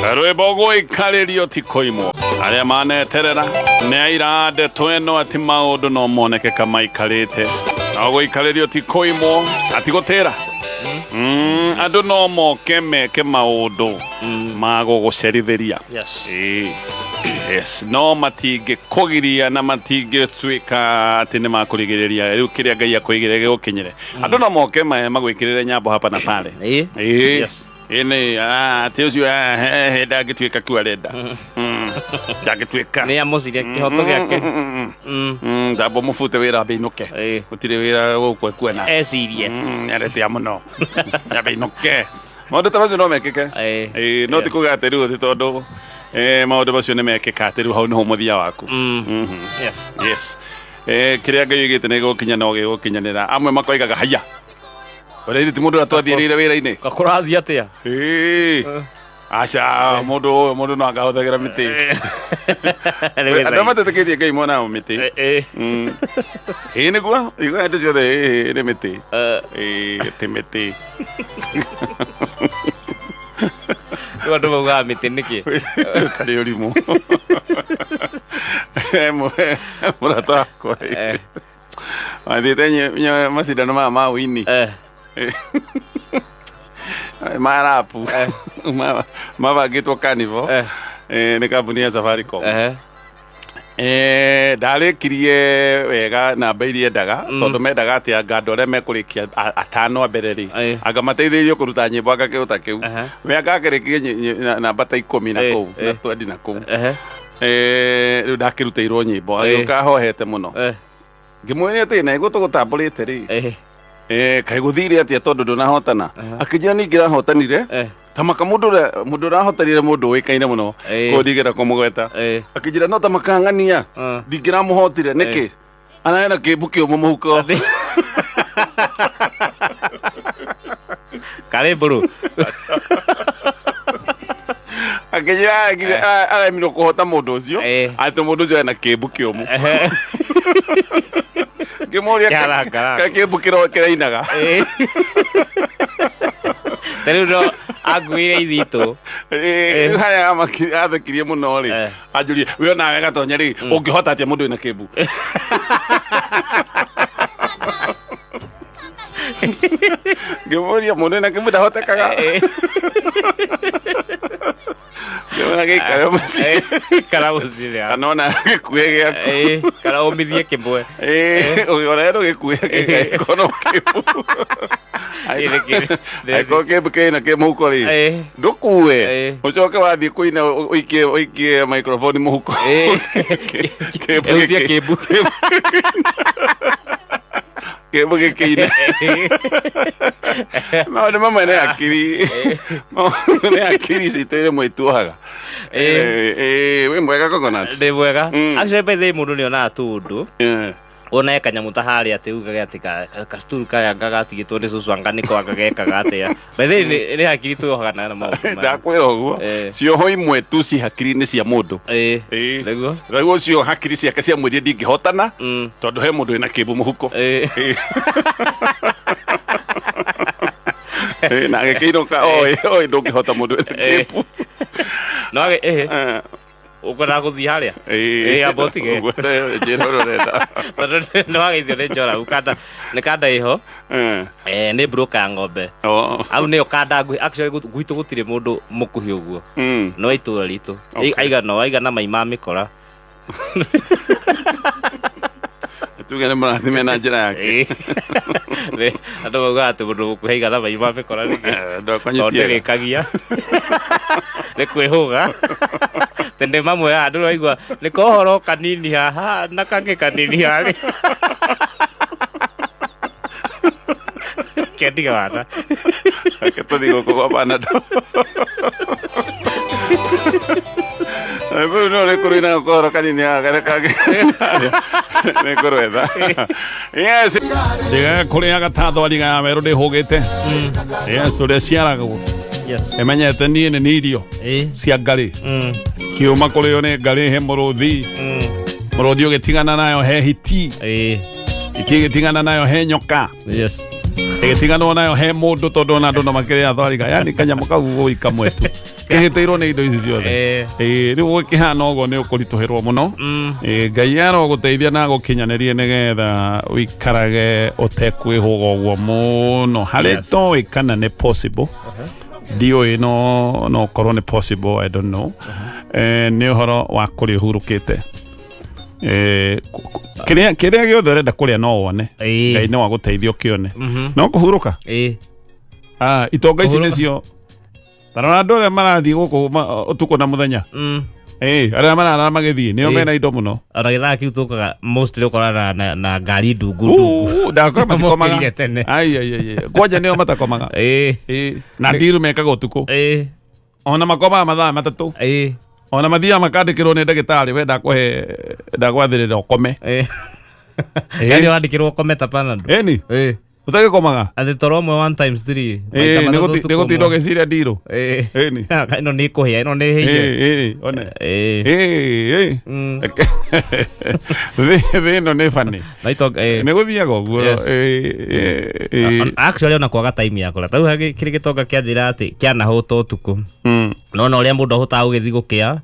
Rwĩmbo gũikarĩrio ti kũimwo. Arĩa maneterera nĩ aira ndeto ĩno atĩ maũndũ no moneke ka maikarĩte. No gũikarĩrio ti kũimwo, ati gũtĩra. Andũ no moke meke maũndũ ma gũgũcerithĩria. Yes. Ĩĩ. Yes, no matingĩkũgiria na matingĩtuĩka atĩ nĩ makũrigĩrĩria rĩu kĩrĩa Ngai akũigĩre gĩgũkinyĩre. Andũ no moke magwĩkĩrĩre nyambo hapa na pale. Ĩĩ. Ĩĩ. Yes. Ĩĩ nĩ atĩ ũcio he ndangĩtuĩka kiu arenda. Ndangĩtuĩka. Nĩ amũcire kĩhoto gĩake. Ndambo mũbute wĩra ambe inũke. Ĩĩ. Gũtirĩ wĩra gũkũ ekuona. Ecirie. Nĩaretea mũno. Nyambe inũke. Maũndũ ta macio no mekĩke. Ĩĩ. Ĩĩ, no ti kuga atĩ rĩu atĩ tondũ maũndũ macio nĩ mekĩka atĩ rĩu hau nĩho mũthia waku. Yes. Yes. Kĩrĩa Ngai oigĩte nĩ gĩgũkinya no gĩgũkinyanĩra. Amwe makoigaga haiya. Ũrĩa ithe ti mũndũ ũrĩa twathiĩrĩire wĩra-inĩ. Kakũrathiĩ atĩa? Ĩĩ. Aca mũndũ ũyũ mũndũ no angahũthagĩra mĩtĩ. Andũ matetĩkĩtie Ngai monaga mĩtĩ. Ĩĩ. Ĩĩ nĩguo, igua hĩndĩ ciothe ĩĩ nĩ mĩtĩ. Ĩĩ ti mĩtĩ. Rĩu andũ maugaga mĩtĩ nĩkĩ? Tarĩ ũrimũ. Mũrata wakwa. Wathiĩte macindano maya ma ũini. Ma rapu. Mabangĩtwo Carnival. Nĩ kambuni ya Safaricom. Ndarĩkirie wega namba iria endaga tondũ mendaga atĩ anga andũ arĩa mekũrĩkia atano a mbere rĩ anga mateithĩrĩrio kũruta nyĩmbo anga kĩũ ta kĩu we anga akĩrĩkirie namba ta ikũmi na kũu na twendi na kũu. Rĩu ndakĩrutĩirwo nyĩmbo agĩũka ahohete mũno ngĩmwĩra atĩ na ĩguo tũgũtambũrĩte rĩ kaĩ gũthire atĩa tondũ ndũnahotana akĩnjĩra ningĩ rahotanire tamaka mũndũ ũrĩa mũndũ ũrahotanire mũndũ ũĩkaine mũno koguo ndingĩenda kũmũgweta akĩnjĩra no tamaka ng'ania ndingĩramũhotire nĩkĩ ararĩ na kĩmbu kĩũmũ mũhuko. Karĩ mbũrũ. Akĩnjĩra aremirwo kũhota mũndũ ũcio atĩ mũndũ ũcio ena kĩmbu kĩũmũ. Ngĩmũria Kĩharangaranga. ka kĩmbu kĩrainaga. Ta rĩu no anguĩre ithitũ. Rĩu harĩa athekirie mũno rĩ anjũrie we onawe gatonya rĩ ũngĩhota atĩa mũndũ wĩna kĩmbu. Ngĩmũria mũndũ wĩna kĩmbu ndahotekaga. Ngĩmwĩra gĩikare mũciĩ. Ikara mũciĩ rĩa. Kana ona gĩkuhĩ gĩaku. Kana ũmithie kĩmwe. Ona gĩkuhĩ gĩkorwo kĩmbu. Angĩkorwo kĩmbu kĩna kĩ mũhuko rĩ ndũkue ũcoke wathiĩ kũina ũikie ũikie microphone mũhuko. Kĩmbu Ĩhutie kĩmbu. Kĩmbu gĩkĩine. Maũndũ mamwe nĩ hakiri maũndũ nĩ hakiri citũ rĩmwe ituohaga. Wĩ mwega Coconut? Ndĩ mwega. Actually by the way mũndũ nĩ onaga tũũndũ. Wone kanyamũ ta harĩa atĩ ugage atĩ kacuturu kaya gatigĩtwo nĩ cũcũ anga nĩko anga gekaga atĩa. By the way nĩ hakiri tuohaga na maũndũ maya. Ndakwĩra ũguo cioho imwe tu ci hakiri-inĩ cia mũndũ. Nĩguo. Rĩu ũcio hakiri ciake ciamwĩrire ndingĩhotana tondũ he mũndũ wĩna kĩmbu mũhuko. Na agĩkĩinũka oĩ oĩ ndũngĩhota mũndũ wĩna kĩmbu. No ũkwendaga gũthiĩ harĩa? Amba ũtige. Ũguo njĩra ũrĩa ũrenda. Tondũ nĩ wageithio nĩ Njorau kanda nĩ kanda ĩho. Nĩ broker ya ng'ombe. Au nĩyo kanda nguhĩ actually gwitũ gũtirĩ mũndũ mũkuhĩ ũguo. No itũra ritũ. Aigana o aigana mai ma mĩkora. Tuge nĩ mũrathime na njĩra yake. Andũ maugaga atĩ mũndũ mũkuhĩ aigana mai ma mĩkora nĩkĩ? Andũ akwa Tondũ nyitiega. ndĩrĩkagia nĩ kwĩhũga tondũ mamwe haha ndũraigua nĩ kohoro kanini haha na kangĩ kanini harĩa kendiga wana Reke tũthiĩ gũkũ gwa Panado. Rĩu no nĩ kũrĩ kohoro kanini haha karĩa kangĩ nĩ kũrwetha. Yes. Ndiga kũrĩaga ta thwariga ya werũ ndĩhũgĩte. Yes, ũrĩa ciaragwo. Yes. Ĩmenyete niĩ nĩ irio cia ngarĩ. Kĩũma kũrĩo nĩ ngarĩ he mũrũthi. Mũrũthi ũgĩtigana nayo he hiti. Hiti ĩgĩtigana nayo he nyoka. Yes. Ĩgĩtiganwo nayo he mũndũ tondũ ona andũ no makĩrĩa thwariga yani kanyamũ kau gũi kamwe tu kĩhĩtĩirwo nĩ indo ici ciothe. Ĩĩ, rĩu gũkĩhana ũguo nĩ ũkũritũhĩrwo mũno. Ĩĩ, Ngai arogũteithia na agũkinyanĩrie nĩgetha ũikarage ũtekwĩhũga ũguo mũno harĩ. Toĩ kana nĩ possible, ndiũĩ, no korwo nĩ possible, I don't know. Nĩ ũhoro wa kũrĩa ũhurũkĩte. Kĩrĩa gĩothe ũrenda kũrĩa no wone. Ngai no agũteithie ũkĩone, no kũhurũka. Ah, itonga ici Kũhurũka. nĩcio tarora andũ arĩa marathiĩ gũkũ ũtukũ na mũthenya. Arĩa marara magĩthiĩ nĩo mena indo mũno. Ona gĩthaa kĩu tũkaga mostly ũkoraga na ngari ndungu ndungu. Uu, ndakora matikomaga. Mokĩrire tene. Ai, ai, ai, ai. Kwanja nĩo matakomaga. Na ndiru mekaga ũtukũ. Ona makomaga mathaa 3. Ona mathiaga makandĩkĩrwo nĩ ndagĩtarĩ, we ndakũhe, ndagwathĩrĩra ũkome. Yani ũrandĩkĩrwo ũkome ta Panadol. Ĩni. Ũtagĩkomaga. Atĩ toro ũmwe 1 times 3. Maita matatũ ũtukũ Nĩ gũtinda ũmwe. ũgĩciria ndirũ. Ĩni. Ĩno nĩ ĩkũhĩa, ĩno nĩ ĩhĩire. Ĩni, one. Ĩĩ. Thĩ ĩno nĩ bani. Na itonga. Nĩ gũthiaga ũguo. Ĩĩ. Actually ona kwaga time ya kũrĩa. Tarĩu kĩrĩ gĩtonga kĩanjĩra atĩ kĩanahũta ũtukũ. No na ũrĩa mũndũ ahotaga gũgĩthiĩ gũkĩa,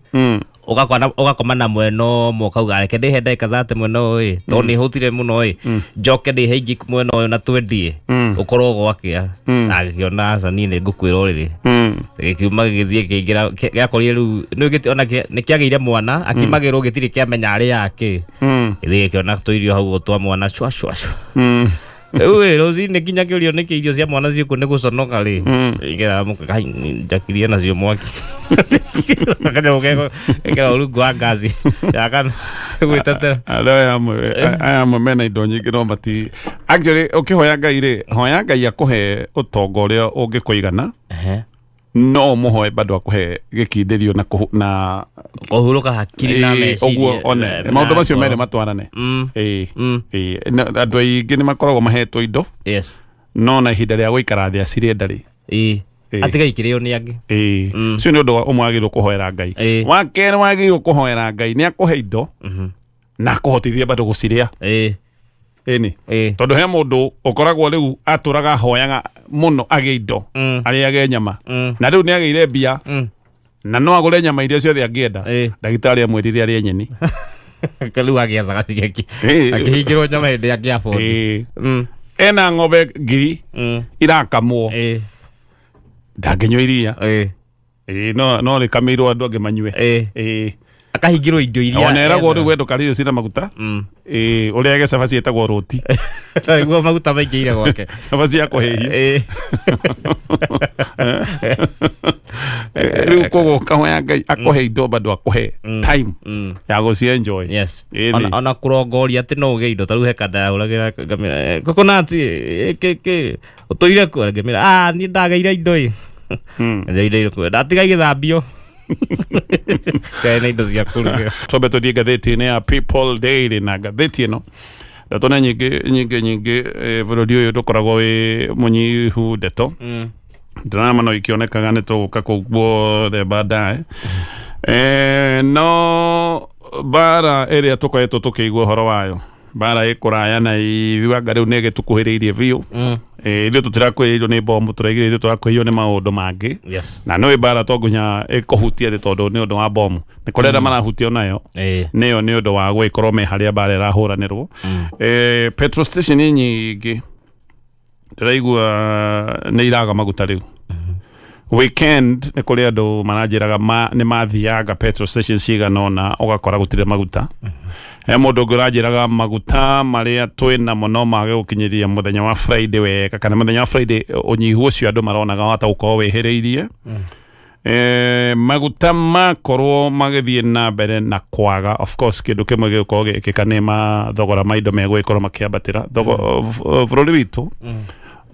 ũgakoma na mwena ũmwe ũkauga reke ndĩhe ndagĩka 30 mwena ũyũ ĩ, tondũ nĩ hũtire mũno ĩ, njoke ndĩhe ingĩ mwena ũyũ na twendie ũkorwo gwakĩa. Na agĩkĩona aca, niĩ nĩ ngũkwĩra ũrĩrĩ. Gĩkiuma gĩgĩthiĩ kĩingĩra gĩakorire rĩu nĩ gĩti ona nĩ kĩagĩire mwana akimagĩrwo gĩtirĩ kĩamenya arĩ yake. Gĩthiĩ gĩkĩona tũirio hau twa mwana cwa cwa cwa. Rĩu ĩ rũcinĩ nginya kĩũrio nĩkĩ irio cia mwana ciĩkuo nĩ gũconoka rĩ, ingĩra mũka njakirie nacio mwaki kanyamũ keko gekĩra ũrungu wa ngaci yakana gwĩtetera. Andũ aya amwe mena indo nyingĩ no mati actually ũkĩhoya Ngai rĩ, hoya Ngai akũhe ũtonga ũrĩa ũngĩkũigana. No ũmũhoe bado akũhe gĩkindĩrio na kũhurũka hakiri na meciria. Ũguo one na maũndũ macio ngoro. merĩ matwarane. Ĩĩ. Na andũ aingĩ nĩ makoragwo mahetwo indo, no na ihinda rĩa gũikara thĩ acirĩe ndarĩ. Atiga ikĩrĩo nĩ angĩ. Ĩĩ, ũcio nĩ ũndũ ũmwe wagĩrĩirwo kũhoera Ngai. Wa kerĩ wagĩrĩirwo kũhoera Ngai nĩ akũhe indo na akũhotithie bado gũcirĩa. Ĩni. Tondũ he mũndũ ũkoragwo rĩu atũraga ahoyaga mũno agĩe indo, arĩage nyama, na rĩu nĩ agĩire mbia na no agũre nyama iria ciothe angĩenda. Ndagĩtarĩ amwĩrire arĩe nyeni. Rĩu agĩethaga ciake. Akĩhingĩrwo nyama hĩndĩ ya kĩabondi. Ena ng'ombe 1000 irakamwo, ndangĩnyua iria. Ĩĩ, no rĩkamĩirwo andũ angĩ manyue. Ĩĩ. Akahingĩrwo indo iria Ona eragwo ethaga. rĩu we ndũkarĩe irio ciĩna maguta. Ĩĩ, ũrĩage cabaci ĩtagwo rũti. Na nĩguo maguta maingĩire gwake. Cabaci ya kũhĩhio. Rĩu koguo ũkahoya Ngai akũhe indo bado akũhe time ya gũci enjoy. Ĩĩ. Ona kũrongoria atĩ no ũgĩe indo, ta rĩu he kanda yahũragĩra ngamĩra, coconut kĩ kĩ ũtũire kuo, ngĩmĩra, ah, niĩ ndagĩire indo ĩ. Njaire indo kuo ndatiga igĩthambio. Ngai na indo cia kũrugĩra. Twambe tũthiĩ ngathĩti-inĩ ya People Daily, na ngathĩti ĩno ndeto nĩ nyingĩ nyingĩ nyingĩ. Bũrũri ũyũ ndũkoragwo wĩ mũnyihu ndeto, drama no ikĩonekaga, nĩ tũgũka kũu guothe baadaye. No mbara ĩrĩa tũkoretwo tũkĩigua ũhoro wayo, mbara ĩkũraya na ithuĩ, anga rĩu nĩ ĩgĩtũkuhĩrĩirie biũ. Ithuĩ tũtirakuhĩrĩirio nĩ bomu, tũraigire ithuĩ tũrakuhĩrĩirio nĩ maũndũ mangĩ. Na nĩ mbara to nginya ĩkũhutie thĩ tondũ nĩ ũndũ wa bomu, nĩ kũrĩ arĩa marahutio nayo nĩyo nĩ ũndũ wa gũgĩkorwo me harĩa mbara ĩrahũranĩrwo. Petrol station nyingĩ ndĩraigua nĩ iraga maguta rĩu weekend. Nĩ kũrĩ andũ maranjĩraga nĩ mathianga petrol station cigana ũna ũgakora gũtirĩ maguta. He mũndũ ũngĩ ũranjĩraga maguta marĩa twĩ namo no mage gũkinyĩria mũthenya wa Friday wega, kana mũthenya wa Friday ũnyihu ũcio andũ maronaga wahota gũkorwo wĩhĩrĩirie. Maguta makorwo magĩthiĩ na mbere na kwaga, of course kĩndũ kĩmwe gĩgũkorwo gĩgĩkĩka nĩ mathogora ma indo megũgĩkorwo makĩambatĩra. Bũrũri witũ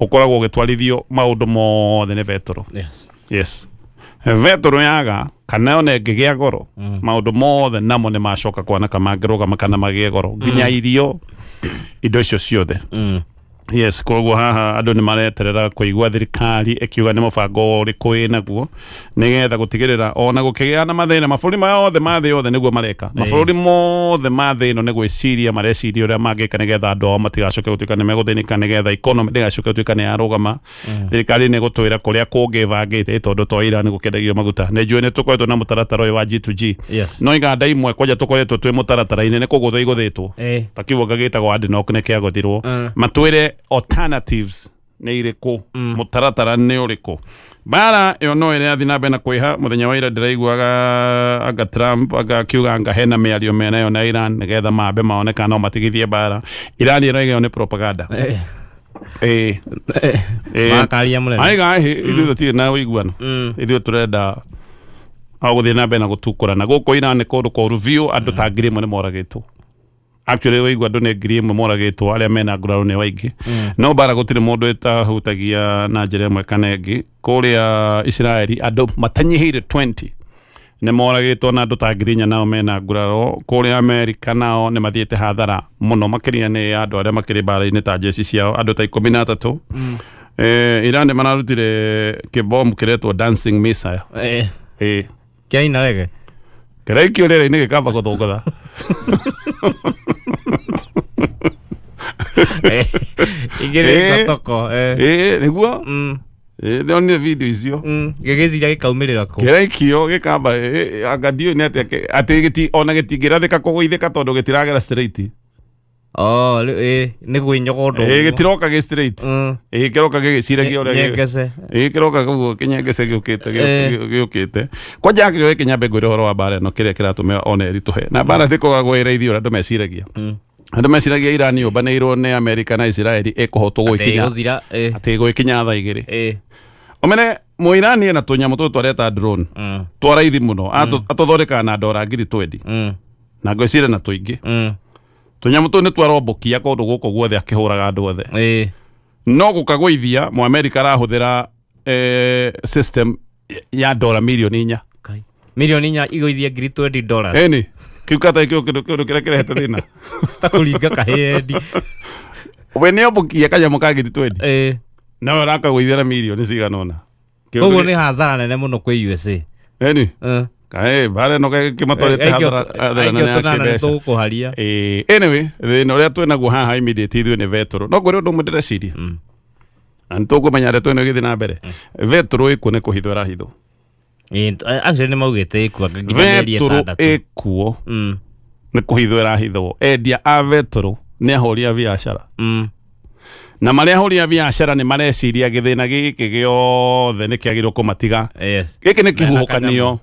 ũkoragwo ũgĩtwarithio maũndũ mothe nĩ betũrũ. Yes, betũrũ yaga kana ona ĩngĩgĩa goro, maũndũ mothe namo nĩ macoka kwanaka mangĩrũgama kana magĩe goro, nginya irio, indo icio ciothe. Yes, koguo haha andũ nĩ mareterera kũigua thirikari ĩkiuga nĩ mũbango ũrĩkũ wĩnaguo nĩgetha gũtigĩrĩra ona gũkĩgĩa na mathĩna mabũrũri mothe ma thĩ yothe nĩguo mareka. Mabũrũri mothe ma thĩ ĩno nĩ gwĩciria mareciria ũrĩa mangĩka nĩgetha andũ ao matigacoke gũtuĩka nĩ megũthĩnĩka, nĩgetha economy ndĩgacoke gũtuĩka nĩ yarũgama. Thirikari nĩ gũtwĩra kũrĩa kũngĩ ĩbangĩte, tondũ to Iran gũkĩendagio maguta. Nĩ njũĩ nĩ tũkoretwo na mũtaratara ũyũ wa G2G. No iganda imwe kwanja tũkoretwo twĩ mũtaratara-inĩ nĩ kũgũthwo igũthĩtwo. Ta kiugo gĩtagwo ADNOC nĩ kĩagũthirwo. Matwĩre alternatives nĩ irĩkũ, mũtaratara nĩ ũrĩkũ. Mbara ĩyo no ĩrathiĩ na mbere na kwĩha. Mũthenya wa ira ndĩraiguaga anga Trump anga akiuga anga hena mĩario menayo na Iran nĩgetha mambe maone kana no matigithie mbara. Iran ĩrauga ĩyo nĩ propaganda. Ĩĩ. Ĩĩ. Makaria mũnene. Aiga ĩ ithuĩ tũtirĩ na ũiguano. Ithuĩ tũrenda o gũthiĩ na mbere na gũtukũrana. Gũkũ Iran nĩ kũndũ kũru biũ, andũ ta 1000 nĩ moragĩtwo. Actually waigua andũ nĩ 1000 moragĩtwo, arĩa mena nguraro nĩ waingĩ. No mbara gũtirĩ mũndũ ĩtahutagia na njĩra ĩmwe kana ĩngĩ. Kũrĩa Isiraeli andũ matanyihĩire 20 nĩ moragĩtwo na andũ ta 4,000 nao mena nguraro. Kũrĩa Amerika nao nĩ mathiĩte hathara mũno makĩria nĩ andũ arĩa makĩrĩ mbara-inĩ ta jeshi ciao, andũ ta 13. Iran nĩ mararutire kĩbomu kĩretwo dancing missile. Kĩaina rege. Kĩraikio rĩera-inĩ gĩkamba gũthũngũtha. Ingĩ nĩ ngotoko. Nĩguo. Ndonire video icio. Gĩgĩciria gĩkaumĩrĩra kũ. Kĩraikio gĩkamba, anga ndiũĩ nĩ atĩa, atĩ gĩti ona gĩtingĩrathĩka kũgũithĩka tondũ gĩtiragera straight. Oh, nĩ gwĩnyogondo. Gĩtiroka gĩ straight. Kĩroka gĩgĩciragia ũrĩa Nyengece. Kĩroka koguo kĩnyengece gĩũkĩte gĩũkĩte. Kwanja kĩrĩa kĩnyambe ngwĩre ũhoro wa mbara ĩno kĩrĩa kĩratũma ona ĩritũhe. Na mbara ndĩkoragwo ĩ raithi ũrĩa andũ meciragia. Andũ meciragia Iran yũmbanĩirwo nĩ Amerika na Isiraeli ĩkũhotwo gũgĩkinya Ĩgũthira. Atĩ ĩgũgĩkinya thaa 2. Ũmene Mũirani ena tũnyamũ tũtũ areta drone. Twa raithi mũno. Atũthondekaga na ndora 20,000. Na ngwĩciria na tũingĩ. Tũnyamũ tũu nĩ twarombokia kũndũ gũkũ guothe akĩhũraga andũ othe. No gũkagũithia Mũamerika arahũthĩra system ya ndora mirioni 4. Kai. Mirioni 4 igũithia $20,000. Ĩni kĩu kata kĩu kĩndũ kĩndũ kĩrĩa kĩrehete thĩna. Ta kũringa kahĩendi. We nĩ ombokia kanyamũ ka 20,000. Nawe ũrakagũithia na mirioni cigana ũna. Koguo nĩ hathara nene mũno kwĩ USA. Ĩni. Kaĩ mbara ĩno kĩmatwarĩte hathara hathara nene ya Tũnana nĩ kĩmbeca. tũgũkũharia. Anyway, thĩna ũrĩa twĩ naguo haha immediate ithuĩ nĩ betũrũ. No ngwĩre ũndũ ũmwe ndĩreciria. Na nĩ tũkũmenya ndeto ĩno ĩgĩthiĩ na mbere. Betũrũ ĩkuo nĩ kũhithwo ĩrahithwo. Actually nĩ maugĩte ĩkuo nginya mĩeri Betũrũ 6. ĩkuo nĩ kũhithwo ĩrahithwo. Endia a betũrũ nĩ ahũri a biacara. Na marĩa ahũri a biacara nĩ mareciria gĩthĩna gĩkĩ gĩothe nĩ kĩagĩrĩirwo kũmatiga. Gĩkĩ nĩ kĩhuhũkanio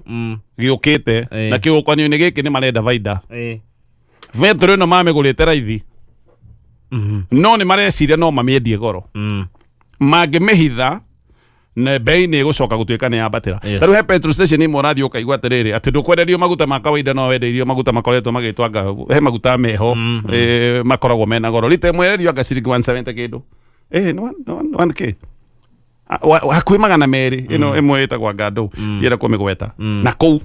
gĩũkĩte na kĩhuhũkanio-inĩ gĩkĩ nĩ marenda baida. Betũrũ ĩno mamĩgũrĩte raithi. No nĩ mareciria no mamĩendie goro. Mangĩmĩhitha na bei nĩ ĩgũcoka gũtuĩka nĩ yambatĩra. Ta rĩu he petrol station imwe ũrathiĩ ũkaigua atĩrĩrĩ atĩ ndũkwenderio maguta ma kawaida no wendeirio maguta makoretwo magĩtwo anga he maguta meho makoragwo mena goro. Rita ĩmwe yenderio anga ciringi 170 kĩndũ. Nĩ one, nĩ one, one K. Hakuhĩ 200 ĩno ĩmwe ĩtagwo anga ndũ ndienda kũmĩgweta. Na kũu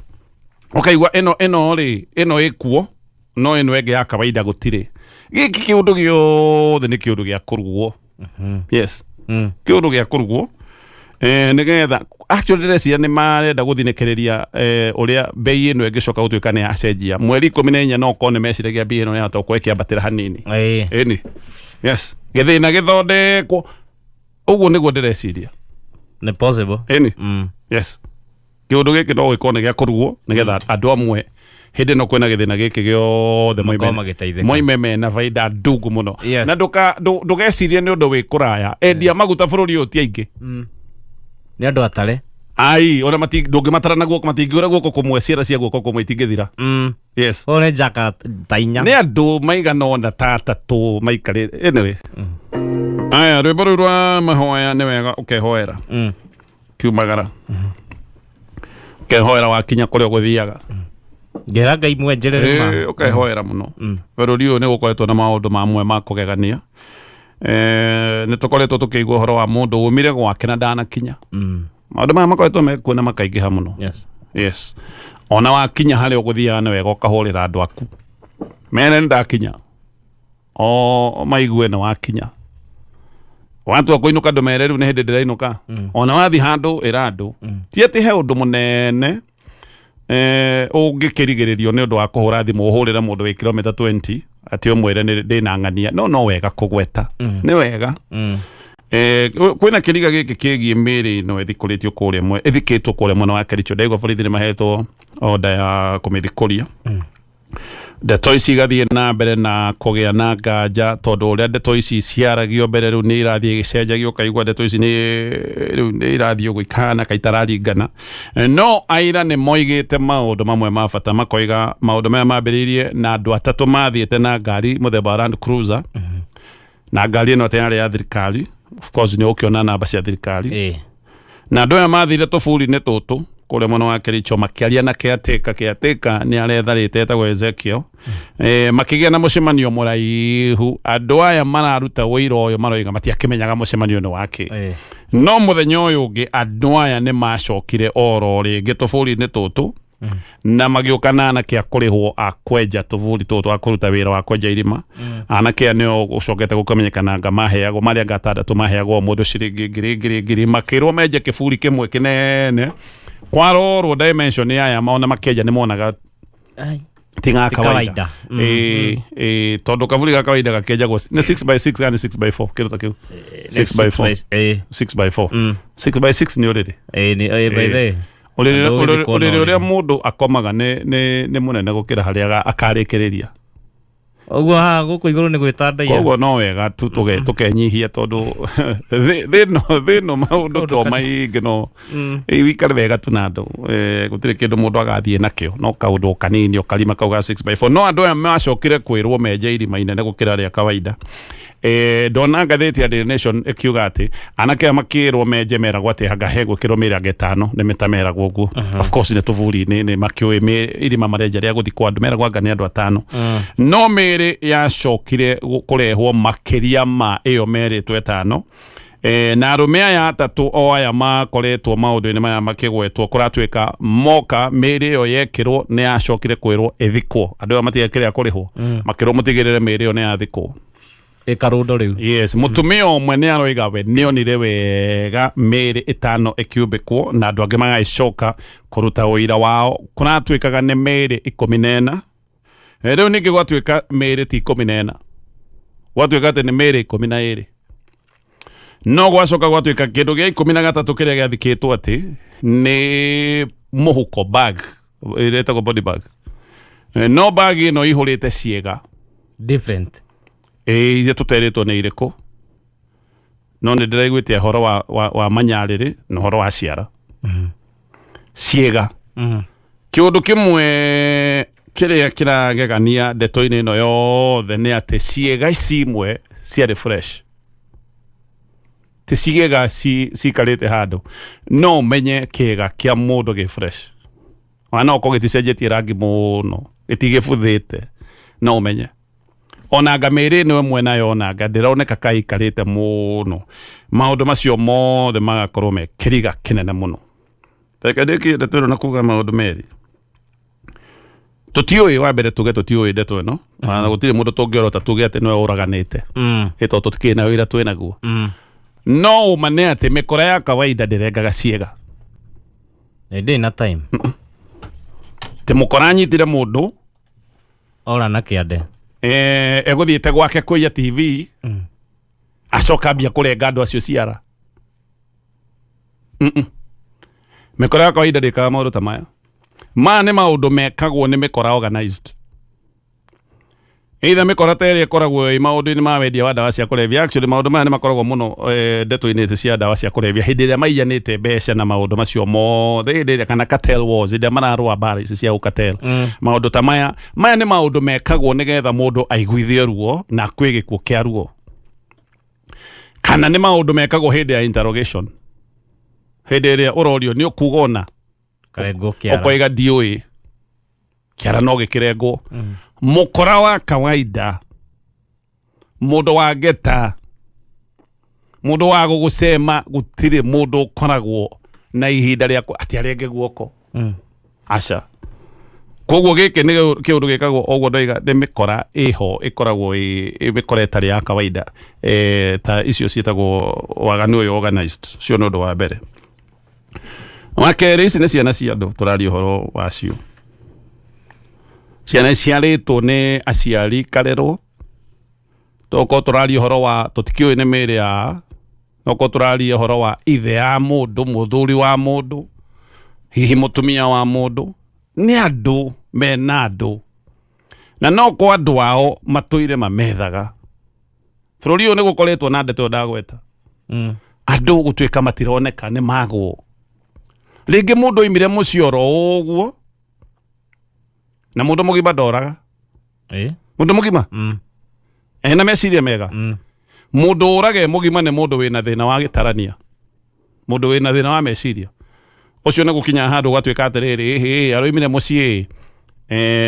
ũkaigua ĩno ĩno rĩ ĩno ĩkuo no ĩno ĩngĩ ya kawaida gũtirĩ. Gĩkĩ kĩũndũ gĩothe nĩ kĩũndũ gĩa kũrugwo. Yes. Kĩũndũ gĩa kũrugwo. Nĩgetha actually ndĩreciria nĩ marenda gũthinĩkĩrĩria ũrĩa bei ĩno ĩngĩcoka gũtuĩka nĩ yacenjia. Mweri 14 no ũkorwo nĩ meciragia bei ĩno yahota gũkorwo ĩkĩambatĩra hanini. Ĩni. Yes. Gĩthĩna gĩthondekwo. Ũguo nĩguo ndĩreciria. Nĩ possible. Ĩni. Yes. Kĩũndũ gĩkĩ no gĩkorwo nĩ gĩa kũrugwo nĩgetha andũ amwe hĩndĩ ĩno kwĩna gĩthĩna gĩkĩ gĩothe Makorwo magĩteithĩka. moime mena baida ndungu mũno. Yes. Na ndũgecirie nĩ ũndũ wĩ kũraya. Endia maguta bũrũri ũyũ ti aingĩ. Nĩ andũ atare. Ai, ona ndũngĩmatara na guoko, matingĩũra guoko kũmwe, ciara cia guoko kũmwe itingĩthira. Yes. Ũyũ nĩ njaka ta inya. Nĩ andũ maigana ũna ta atatũ maikarĩte. Anyway. Aya, rwĩmbo rũu rwa mahoya nĩ wega ũkehoera. Kiumagara. Ũkehoera wakinya kũrĩa ũgũthiaga. Ngera Ngai mwenjerere ma. Ũkehoera mũno. Bũrũri ũyũ nĩ gũkoretwo na maũndũ mamwe ma kũgegania. Nĩ tũkoretwo tũkĩigua ũhoro wa mũndũ umire gwake na ndanakinya. Maũndũ maya makoretwo mekuo na makaingĩha mũno. Yes. Yes. Ona wakinya harĩa ũgũthiaga nĩ wega ũkahũrĩra andũ aku. Mene nĩ ndakinya. O maigue nĩ wakinya. Watua kũinũka ndũmere rĩu nĩ hĩndĩ ndĩrainũka. Ona wathiĩ handũ ĩra andũ. Ti atĩ he ũndũ mũnene ũngĩkĩrigĩrĩrio nĩ ũndũ wa kũhũra thimũ ũhũrĩre mũndũ wĩ kilomita 20 atĩ ũmwĩre ndĩna ng'ania. No no wega kũgweta. Nĩ wega. Kwĩna kĩriga gĩkĩ kĩgiĩ mĩĩrĩ ĩno ĩthikũrĩtio kũrĩa ĩthikĩtwo kũrĩa mwena wa Kericho. Ndaigua borithi nĩ mahetwo order ya kũmĩthikũria. Ndeto ici igathiĩ na mbere na kũgĩa na nganja tondũ ũrĩa ndeto ici ciaragio mbere rĩu nĩ irathiĩ igĩcenjagio, ũkaigua ndeto ici nĩ rĩu nĩ irathiĩ ũguo ikahana ka itararingana. No aira nĩ moigĩte maũndũ mamwe ma bata, makoiga maũndũ maya mambĩrĩirie na andũ atatũ mathiĩte na ngari mũthemba wa Land Cruiser, na ngari ĩno atĩ yarĩ ya thirikari, of course nĩ ũkĩona namba cia thirikari. Na andũ aya mathire tũburi-inĩ tũtũ kũrĩa mwena wa Kericho makĩaria na caretaker. Caretaker nĩ aretharĩte, etagwo Ezekiel. Makĩgĩa na mũcemanio mũraihu. Andũ aya mararuta ũira ũyũ maroiga matiakĩmenyaga mũcemanio nĩ wakĩ. No mũthenya ũyũ ũngĩ andũ aya nĩ macokire oro rĩngĩ tũburi-inĩ tũtũ na magĩũka na anake a kũrĩhwo a kwenja tũburi tũtũ, a kũruta wĩra wa kwenja irima. Anake aya nĩo gũcokete gũkamenyekana anga maheagwo marĩ anga atandatũ, maheagwo o mũndũ ciringi ngiri ngiri ngiri, makĩrwo menje kĩburi kĩmwe kĩnene. Kwarorwo dimension aya ona makĩenja nĩ monaga ti ga Ti kawaida. kawaida. Ĩĩ, tondũ kaburi ga kawaida gakĩenjagwo nĩ 6 by 6 kana nĩ 6 by 4, kĩndũ ta kĩu. 6 by 4. 6 by 4, 6 by 6 nĩ ũrĩrĩ. By the way. Ũrĩrĩ. Andũ gũthikwo na Ũrĩrĩ ũrĩa ũrĩrĩ. Mũndũ akomaga nĩ mũnene gũkĩra harĩa akarĩkĩrĩria. Ũguo haha gũkũ igũrũ nĩ gwĩtandaia. Koguo no wega tu tũkenyihia tondũ thĩ ĩno maũndũ to maingĩ, no wĩikare wega tu na andũ. Gũtirĩ kĩndũ mũndũ agathiĩ nakĩo, no kaũndũ kanini, o karima kau ga 6 by 4. No andũ aya macokire kwĩrwo menje irima inene gũkĩra rĩa kawaida. Ndona ngathĩti ya Daily Nation ĩkiuga atĩ anake aya makĩrwo menje meragwo atĩ anga hegwĩkĩrwo mĩrĩ anga ĩtano, nĩ mĩtameragwo ũguo. Of course nĩ tũburi, nĩ makĩũĩ irima marenja rĩa gũthikwo andũ, meragwo anga nĩ andũ atano. No mĩrĩ yacokire kũrehwo makĩria ma ĩyo merĩtwo ĩtano. Na arũme aya atatũ o aya makoretwo maũndũ-inĩ maya makĩgwetwo, kũratuĩka moka mĩĩrĩ ĩyo yekĩrwo nĩ yacokire kwĩrwo ĩthikwo. Andũ aya matigekĩrĩa kũrĩhwo, makĩrwo mũtigĩrĩre mĩĩrĩ ĩyo nĩ yathikwo. Ĩkarũndo rĩu. Yes, mũtumia ũmwe nĩ aroiga we nĩonire wega mĩĩrĩ ĩtano ĩkĩumbĩkwo, na andũ angĩ magagĩcoka kũruta ũira wao, kũratuĩkaga nĩ mĩĩrĩ 14. Rĩu ningĩ gwatuĩka mĩĩrĩ ti 14, gwatuĩka atĩ nĩ mĩĩrĩ 12. No gwacoka gwatuĩka kĩndũ gĩa 13 kĩrĩa gĩathikĩtwo atĩ nĩ mũhuko, bag ĩrĩa ĩtagwo body bag. No bag ĩno ihũrĩte ciĩga different. Ĩĩ, iria tũterĩtwo nĩ irĩkũ, no nĩ ndĩraiguĩte ũhoro wa manyarĩrĩ na ũhoro wa ciara ciĩga. Kĩũndũ kĩmwe kĩrĩa kĩragegania ndeto-inĩ ĩno yothe nĩ atĩ ciĩga ici imwe ciarĩ fresh, ti ciĩga cikarĩte handũ. No ũmenye kĩga kĩa mũndũ gĩ fresh, ona no ũkorwo gĩticenjetie rangi mũno, gĩtigĩbuthĩte, no ũmenye. Ona anga mĩĩrĩ ĩno ĩmwe nayo ona anga ndĩroneka ka ĩikarĩte mũno. Maũndũ macio mothe magakorwo me kĩriga kĩnene mũno. Reke ndĩkie ndeto ĩno na kuga maũndũ merĩ tũtiũĩ. Wa mbere, tuge tũtiũĩ ndeto ĩno, na gũtirĩ mũndũ tũngĩorota tuge atĩ nĩwe ũraganĩte, ĩ tondũ tũtikĩrĩ na wĩra twĩ naguo. No ũma nĩ atĩ mĩkora ya kawaida ndĩrengaga ciĩga. Ndĩ na time. Tĩ mũkora anyitire mũndũ ora na kĩande. Egũthiĩte gwake kũiya TV, acoka ambia kũrenga andũ acio ciara. Mĩkora ya kawaida ndĩkaga maũndũ ta maya. Maya nĩ maũndũ mekagwo nĩ mĩkora organized, either mĩkora ta ĩrĩa ĩkoragwo ĩ maũndũ-inĩ ma wendia wa ndawa cia kũrebia. Actually, maũndũ maya nĩ makoragwo mũno ndeto-inĩ ici cia ndawa cia kũrebia, hĩndĩ ĩrĩa maiyanĩte mbeca na maũndũ macio mothe, hĩndĩ ĩrĩa kana cartel wars, hĩndĩ ĩrĩa mararũa mbara ici cia ũcartel. Maũndũ ta maya, maya nĩ maũndũ mekagwo nĩgetha mũndũ aiguithio ruo na akue gĩkuũ kĩa ruo, kana nĩ maũndũ mekagwo hĩndĩ ya interrogation, hĩndĩ ĩrĩa ũrorio nĩ ũkuga ona karengwo kĩara. Ũkoiga ndiũĩ, kĩara no gĩkĩrengwo. Mũkora wa kawaida, mũndũ wa ngeta, mũndũ wa gũgũcema, gũtirĩ mũndũ ũkoragwo na ihinda rĩa atĩ arenge guoko. Aca. Koguo gĩkĩ nĩ kĩũndũ gĩkagwo ũguo ndoiga nĩ mĩkora ĩho ĩkoragwo ĩ mĩkora ĩtarĩ ya kawaida, ta icio ciĩtagwo waganu ũyũ organized. Ũcio nĩ ũndũ wa mbere. Wa kerĩ, ici nĩ ciana cia andũ tũraria ũhoro wacio, ciana iciarĩtwo nĩ aciari karerwo. Tokorwo tũraria ũhoro wa tũtikĩũĩ nĩ mĩĩrĩ ya, nokorwo tũraria ũhoro wa ithe ya mũndũ, mũthuri wa mũndũ, hihi mũtumia wa mũndũ, nĩ andũ mena andũ, na no kwa andũ ao matũire mamethaga. Bũrũri ũyũ nĩ gũkoretwo na ndeto ĩyo ndagweta, andũ gũtuĩka matironeka, nĩ magwo. Rĩngĩ mũndũ oimire mũciĩ oro ũguo, na mũndũ mũgima ndoraga. Mũndũ mũgima ena meciria mega. Mũndũ ũrage mũgima nĩ mũndũ wĩna thĩna wa gĩtarania, mũndũ wĩna thĩna wa meciria. Ũcio nĩ gũkinya handũ ũgatuĩka atĩrĩrĩ, ĩhĩ, aroimire mũciĩ,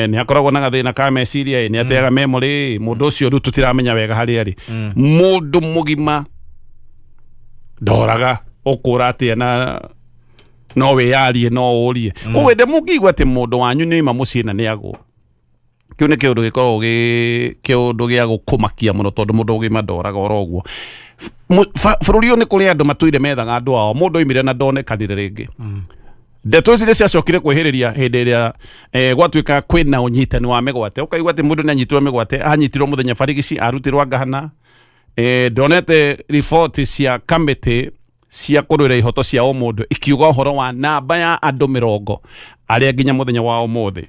nĩ akoragwo na gathĩna ka meciria, nĩ ateaga memory. Mũndũ ũcio rĩu tũtiramenya wega harĩa arĩ. Mũndũ mũgima ndoraga. Ũkũra atĩa na no wĩyarie, no ũrie? Koguo hĩndĩ mũngĩigua atĩ mũndũ wanyu nĩ oima mũciĩ na nĩ agwo, kĩu nĩ kĩũndũ gĩkoragwo gĩ kĩũndũ gĩa gũkũmakia mũno, tondũ mũndũ ũgima ndoraga oro ũguo. Bũrũri ũyũ nĩ kũrĩ andũ matũire methaga andũ ao. Mũndũ oimire na ndonekanire rĩngĩ. Ndeto ici nĩ ciacokire kwĩhĩrĩria hĩndĩ ĩrĩa gwatuĩka kwĩna ũnyitani wa mĩgwate. Ũkaigua atĩ mũndũ nĩ anyitirwo mĩgwate, anyitirwo mũthenya barigici, arutirwo ngahana. Ndonete riboti cia kamĩtĩ cia kũrũĩra ihoto cia ũmũndũ ikiuga ũhoro wa namba ya andũ 40 arĩa nginya mũthenya wa ũmũthĩ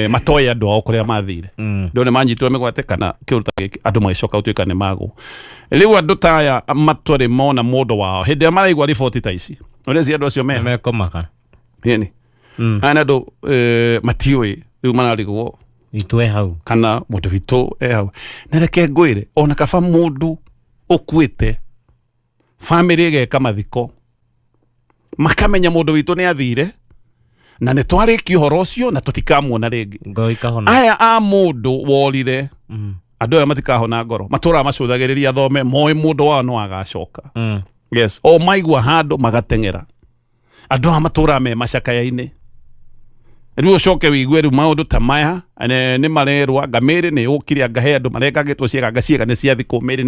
matoĩ andũ ao kũrĩa mathire. Ndone manyitirwo mĩgwate kana kĩũndũ ta gĩkĩ, andũ magĩcoka gũtuĩka nĩ magwo. Rĩu andũ ta aya matarĩ mona mũndũ wao, hĩndĩ ĩrĩa maraigua riboti ta ici, ũreci andũ acio meha Mekomaka. Ĩni. Aya nĩ andũ matiũĩ, rĩu mararigwo itwe hau kana mũndũ witũ e hau. Na reke ngwĩre, ona kaba mũndũ ũkuĩte, bamĩrĩ ĩgeka mathiko, makamenya mũndũ witũ nĩ athire na nĩ twarĩkia ũhoro ũcio na tũtikamuona rĩngĩ. Ngoro ikahona. Aya a mũndũ worire, andũ aya matikahona ngoro, matũraga macũthagĩrĩria thome moĩ mũndũ wao no agacoka. Yes, o maigua handũ magateng'era. Andũ aya matũraga me macakaya-inĩ. Rĩu ũcoke wĩigue rĩu maũndũ ta maya nĩ marerwo anga mĩĩrĩ nĩ yũkire, anga he andũ marengagĩtwo ciĩga, anga ciĩga nĩ ciathikwo, mĩĩrĩ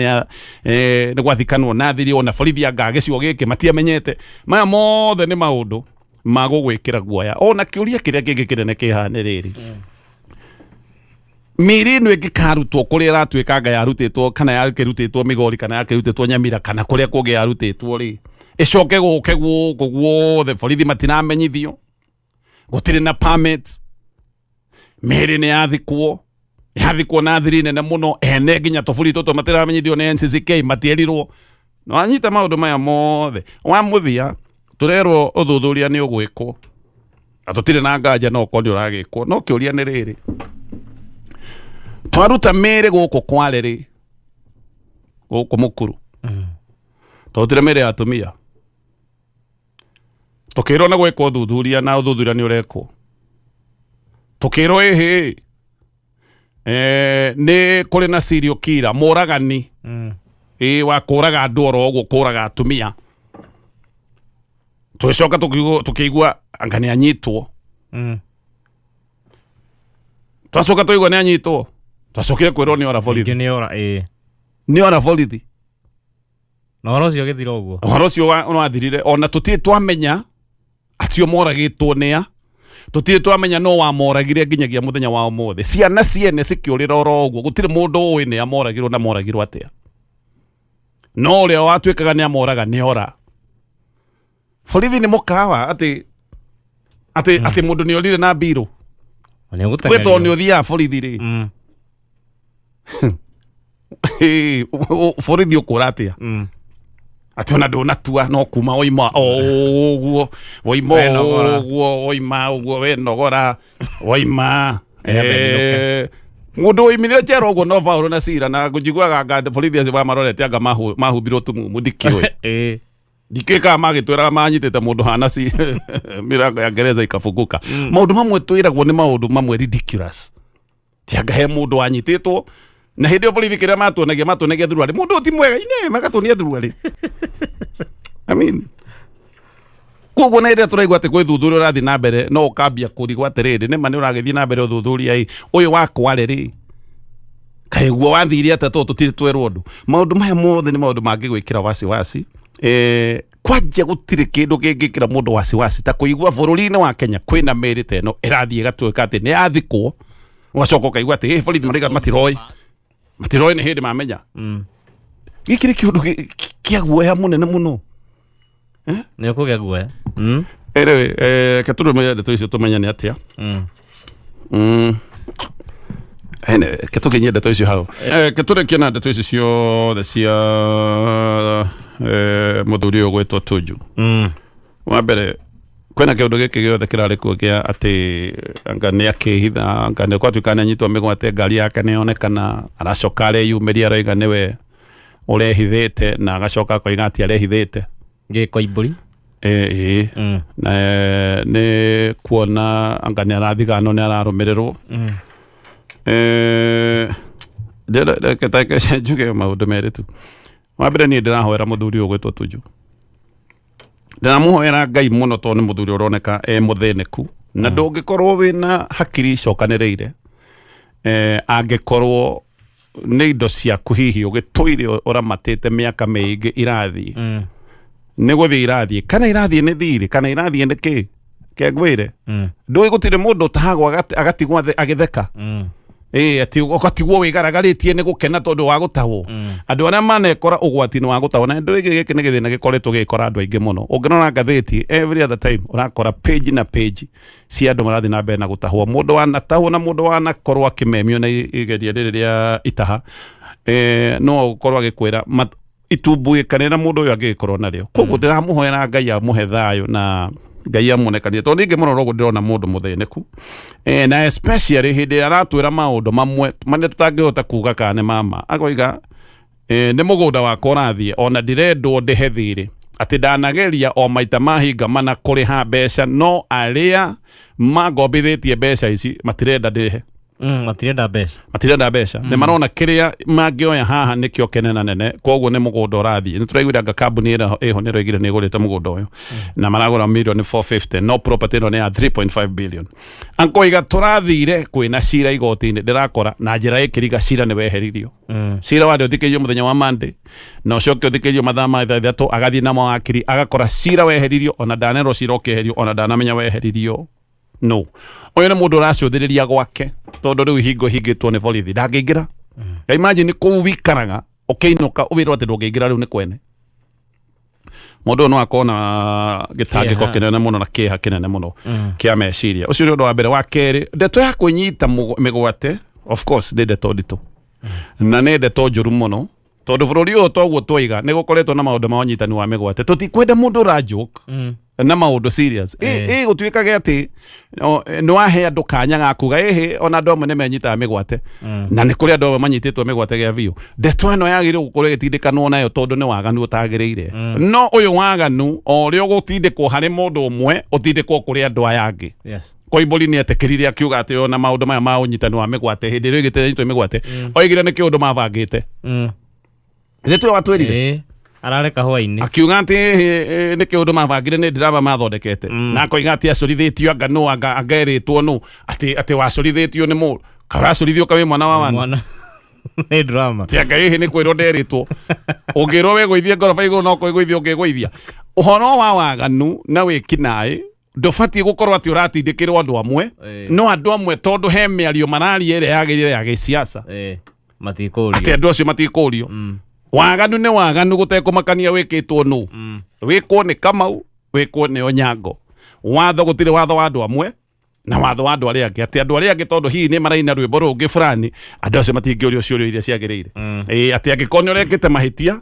nĩ gwathikanwo na thiri, ona borithi anga gĩcigo gĩkĩ matiamenyete. Maya mothe nĩ maũndũ ma gũgwĩkĩra guoya. Ona kĩũria kĩrĩa kĩngĩ kĩnene kĩ haha nĩ rĩrĩ, mĩĩrĩ ĩno ĩngĩkarutwo kũrĩa ĩratuĩka anga yarutĩtwo, kana yakĩrutĩtwo Migori, kana yakĩrutĩtwo Nyamira, kana kũrĩa kũngĩ yarutĩtwo rĩ, ĩcoke gũke gũkũ guothe, borithi matiramenyithio, gũtirĩ na permit, mĩĩrĩ nĩ yathikwo, yathikwo na thiri nene mũno, ene nginya tũburi tũtũ matiramenyithio nĩ NCCK, matierirwo. Na wanyita maũndũ maya mothe wa mũthia, tũrerwo ũthuthuria nĩ ũgwĩkwo, na tũtirĩ na nganja no ũkorwo nĩ ũragĩkwo. No kĩũria nĩ rĩrĩ, twaruta mĩĩrĩ gũkũ Kwale rĩ, gũkũ Mũkuru, twarutire mĩĩrĩ ya atumia, tukirwo nĩ gwĩkwo ũthuthuria, na ũthuthuria nĩ ũrekwo. Tukirwo ĩhĩ, nĩ kũrĩ na serial killer, mũragani, ĩ wa kũraga andũ oro ũguo, kũraga atumia. Tũgĩcoka tũkĩigua anga nĩ anyitwo. Twacoka twaigua nĩ anyitwo, twacokire kwĩrwo nĩ ora borithi. Ningĩ nĩ ora, ĩĩ. Nĩ ora borithi. Na ũhoro ũcio ũgĩthira ũguo. Ũhoro ũcio wathirire, ona tũtirĩ twamenya acio moragĩtwo nĩa, tũtirĩ twamenya no wamoragire nginyagia mũthenya wa ũmũthĩ. Ciana ciene cikĩũrĩra oro ũguo, gũtirĩ mũndũ ũĩ nĩa moragirwo na moragirwo atĩa, no ũrĩa watuĩkaga nĩ amoraga nĩ ora borithi. Nĩ mũkawa atĩ mũndũ nĩ orire na mbirũ. Nĩ gwĩ tondũ nĩ ũthiaga borithi rĩ, borithi ũkũra atĩa atĩ ona ndũnatua no kuma woima o ũguo, woima Wenogora. ũguo, woima ũguo, wenogora, woima. Nĩgetha ĩinũke. Mũndũ woimire njera ũguo no Paũlũ na Sila, na ngũjiguaga anga borithi acio mamarorete anga mahumbirwo tumumu, ndikĩũĩ. Ndikĩũĩ kana magĩtwĩraga manyitĩte mũndũ hana ci milango ya gereza ikafunguka. Maũndũ mamwe twĩragwo nĩ maũndũ mamwe ridiculous. Tianga he mũndũ wanyitĩtwo na hĩndĩ ĩyo borithi kĩrĩa matuonagia thuruarĩ, mũndũ ũyũ ti mwega ine, magatuonia thuruarĩ. I mean, Koguo na ĩrĩa tũraigua atĩ gwĩ thuthuria ũrathiĩ na mbere, no ũkambia kũrigwo atĩrĩrĩ, nĩma nĩ ũragĩthiĩ na mbere ũthuthuria ĩ ũyũ wakwa rĩ, kaĩ guo wathire atĩa tondũ tũtirĩ twerwo ũndũ. Maũndũ maya mothe nĩ maũndũ mangĩgwĩkĩra wasiwasi. Kwanja gũtirĩ kĩndũ kĩngĩkĩra mũndũ wasiwasi ta kũigua bũrũri-inĩ wa Kenya kwĩna mĩĩrĩ ta ĩno ĩrathiĩ ĩgatuĩka atĩ nĩ yathikwo, ũgacoka ũkaigua atĩ "Ĩ, borithi marauga matiroĩ, matiroĩ nĩ hĩndĩ mamenya." Gĩkĩ nĩ kĩũndũ kĩa guoya mũnene mũno. Nĩ ũkũgĩa guoya. Anyway, reke tũrũmĩrĩre ndeto icio tũmenye nĩ atĩa. Anyway, reke tũkinyie ndeto icio hau. Reke tũrĩkie na ndeto icio ciothe cia mũthuri ũyũ ũgwĩtwo Tuju. Wa mbere, kwĩna kĩũndũ gĩkĩ gĩothe kĩrarĩ kuo kĩa atĩ anga nĩ akĩhitha, anga nĩ gwatuĩka nĩ anyitwo mĩgwate, ngari yake nĩ yonekana, aracoka areyumĩria aroiga nĩwe ũrehithĩte, na agacoka akoiga atĩ arehithĩte. Gĩkoimbũri. Ĩĩ. Na nĩ kuona anga nĩ arathiganwo, nĩ ararũmĩrĩrwo. Reke njuge maũndũ merĩ tu. Wa mbere, niĩ ndĩrahoera mũthuri ũyũ ũgwĩtwo Tuju. Ndĩramũhoera Ngai mũno tondũ nĩ mũthuri ũroneka e mũthĩnĩku, na ndũngĩkorwo wĩna hakiri icokanĩrĩire angĩkorwo nĩ indo ciaku hihi ũgĩtũire ũramatĩte mĩaka mĩingĩ irathiĩ. Nĩ gũthiĩ irathiĩ, kana irathiĩ nĩ thirĩ, kana irathiĩ nĩ kĩ, ke ngwĩre. Ndũĩ gũtirĩ mũndũ ũtahagwo agatigwo agĩtheka. Ĩĩ, atĩ ũgatigwo wĩgaragarĩtie nĩ gũkena tondũ wa gũtahwo. Andũ arĩa manekora ũgwati-inĩ wa gũtahwo, na ndũĩ gĩkĩ nĩ gĩthĩna gĩkoretwo gĩgĩkora andũ aingĩ mũno. Ũngĩrora ngathĩti every other time ũrakora page na page cia andũ marathiĩ na mbere na gũtahwo. Mũndũ wanatahwo na mũndũ wanakorwo akĩmemio na igeria rĩrĩ rĩa itaha, no ũkorwo agĩkwĩra itumbuĩka rĩrĩa mũndũ ũyũ angĩgĩkorwo narĩo. Koguo ndĩramũhoera Ngai amũhe thayũ na Ngai amuonekanie, tondũ ningĩ mũrora ũguo ndĩrona mũndũ mũthĩnĩku. Na especially hĩndĩ ĩrĩa aratwĩra maũndũ mamwe marĩa tũtangĩhota kuga kana nĩ mama, akoiga nĩ mũgũnda wakwa ũrathiĩ, ona ndirendwo ndĩhe thirĩ, atĩ ndanageria o maita mahinga mana kũrĩha mbeca, no arĩa mangombithĩtie mbeca ici matirenda ndĩhe. Matirenda mbeca. Matirenda mbeca. Nĩ marona kĩrĩa mangĩoya haha nĩkĩo kĩnene nene, koguo nĩ mũgũnda ũrathiĩ. Nĩ tũraiguire anga kambuni ĩrĩa ĩho nĩ ĩroigire nĩ ĩgũrĩte mũgũnda ũyũ na maragũra mirioni 450, no property ĩno nĩ ya 3.5 billion. Akoiga tũrathire kwĩna cira igoti-inĩ, ndĩrakora na njĩra ĩkĩriga cira nĩ weheririo. Cira warĩ ũthikĩirio mũthenya wa Monday na ũcoke ũthikĩirio mathaa ma 3:00, agathiĩ na mawakiri agakora cira weheririo, ona ndanerwo cira ũkĩeherio, ona ndanamenya weheririo. No ũyũ nĩ mũndũ ũracũthĩrĩria gwake, tondũ rĩu hingo hingĩtwo nĩ borithi ndangĩingĩra. Imagine kũu wikaraga ũkĩinũka ũwĩrwo atĩ ndũngĩingĩra, rĩu nĩ kwene. Mũndũ ũyũ no akorwo na gĩtangĩko Kĩeha. kĩnene mũno na kĩeha kĩnene mũno kĩa meciria. Ũcio nĩ ũndũ wa mbere. Wa kerĩ, ndeto ya kwĩnyita mĩgwate of course nĩ ndeto nditũ na nĩ ndeto njũru mũno, tondũ bũrũri ũyũ toguo twaiga nĩ gũkoretwo na maũndũ ma ũnyitani wa mĩgwate. Tũtikwenda mũndũ ũra joke na maũndũ serious. Ĩ gũtuĩkage atĩ nĩ wahe andũ kanya ga kuga ĩhĩ, ona andũ amwe nĩ menyitaga mĩgwate, na nĩ kũrĩ andũ amwe manyitĩtwo mĩgwate gĩa biũ. Ndeto ĩno yagĩrĩirwo gũkorwo ĩgĩtindĩkanwo nayo, tondũ nĩ waganu ũtagĩrĩire. No ũyũ waganu o ũrĩa ũgũtindĩkwo harĩ mũndũ ũmwe, ũtindĩkwo kũrĩ andũ aya angĩ. Koimbũri nĩ etĩkĩrire akiuga atĩ ona maũndũ maya ma ũnyitani wa mĩgwate, hĩndĩ ĩrĩa oigĩte nyitwo mĩgwate, oigire nĩ kĩũndũ mabangĩte. Nĩ tuwe watwĩrire. Ĩĩ, ararĩ kahũa-inĩ. Akiuga atĩ nĩ kĩũndũ mabangire, nĩ ndirama mathondekete. Na akoiga atĩ acũrithĩtio anga nũ, anga angerĩtwo nũ, atĩ wacũrithĩtio nĩ mũndũ kaũracũrithio kawĩ mwana wa wana. Mwana. Nĩ drama. Ti anga hihi nĩ kwĩrwo nderĩtwo, ũngĩrwo wĩgũithie ngoroba igũrũ no kwĩgũithia ũngĩgũithia. Ũhoro wa waganu na wĩkinaĩ ndũbatiĩ gũkorwo atĩ ũratindĩkĩrwo andũ amwe, no andũ amwe tondũ he mĩario mararia ĩrĩa yagĩrĩire ya gĩsiasa, Matikũrio. Atĩ andũ acio matikũrio. Waganu nĩ waganu gũtekũmakania wĩkĩtwo nũ, wĩkwo nĩ Kamau, wĩkwo nĩ Onyango. Watho, gũtirĩ watho wa andũ amwe na watho wa andũ arĩa angĩ, atĩ andũ arĩa angĩ tondũ hihi nĩ maraina rwĩmbo rũngĩ fulani, andũ acio matingĩũrio ciũria iria ciagĩrĩire. Ĩĩ, atĩ angĩkorwo nĩ ũrekĩte mahĩtia,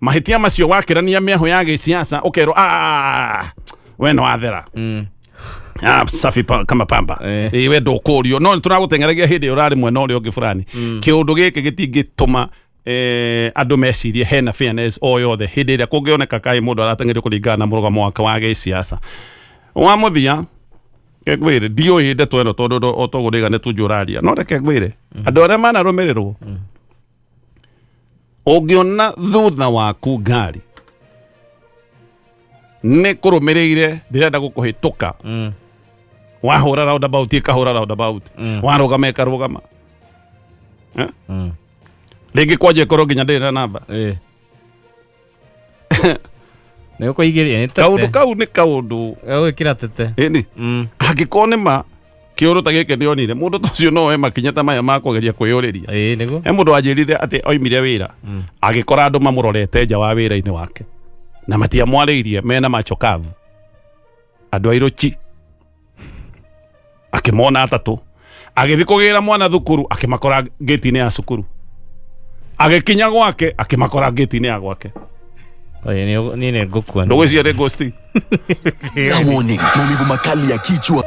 mahĩtia macio wakĩrania mĩahũ ya gĩsiasa ũkerwo, "Ah, we nĩ wathera. Ah, safi kama pamba." Ĩĩ, we ndũkũrio, no nĩ tũragũteng'eragia hĩndĩ ĩyo ũrarĩ mwena ũrĩa ũngĩ fulani. Kĩũndũ gĩkĩ gĩtingĩtũma andũ mecirie hena fairness o yothe hĩndĩ ĩrĩa kũngĩoneka kaĩ mũndũ arateng'erio kũringana na mũrũgamo wake wa gĩsiasa. Wa mũthia, reke ngwĩre, ndiũĩ ndeto ĩno tondũ o toguo ndĩga nĩ Tunju ũraria, no reke ngwĩre, andũ arĩa manarũmĩrĩrwo, ũngĩona thutha waku ngari Nĩ kũrũmĩrĩire, ndĩrenda gũkũhĩtũka. Wahũra roundabout, ĩkahũra roundabout. Warũgama, ĩkarũgama. Eh? Rĩngĩ kwanja ĩkorwo nginya ndĩrĩ na namba. Nĩ ũkũigĩria nĩ tete. Kaũndũ kau nĩ kaũndũ. Gagwĩkĩra tete. Ĩni. Angĩkorwo nĩ ma kĩũrũ ta gĩkĩ ndĩonire, mũndũ ta ũcio no oe makinya ta maya ma kũgeria kwĩyũrĩria. Ĩĩ nĩguo. He mũndũ wanjĩrire atĩ oimire wĩra, agĩkora andũ mamũrorete nja wa wĩra-inĩ wake na matiamwarĩirie, mena macho kavu, andũ airũ chi. Akĩmona atatũ. Agĩthiĩ kũgĩra mwana thukuru, akĩmakora ngĩti-inĩ ya cukuru. Agĩkinya gwake, akĩmakora ngĩti-inĩ ya gwake. Oye, niĩ nĩ ngũkua. Ndũgwĩciria nĩ ghost? Na warning, maumivu makali ya kichwa.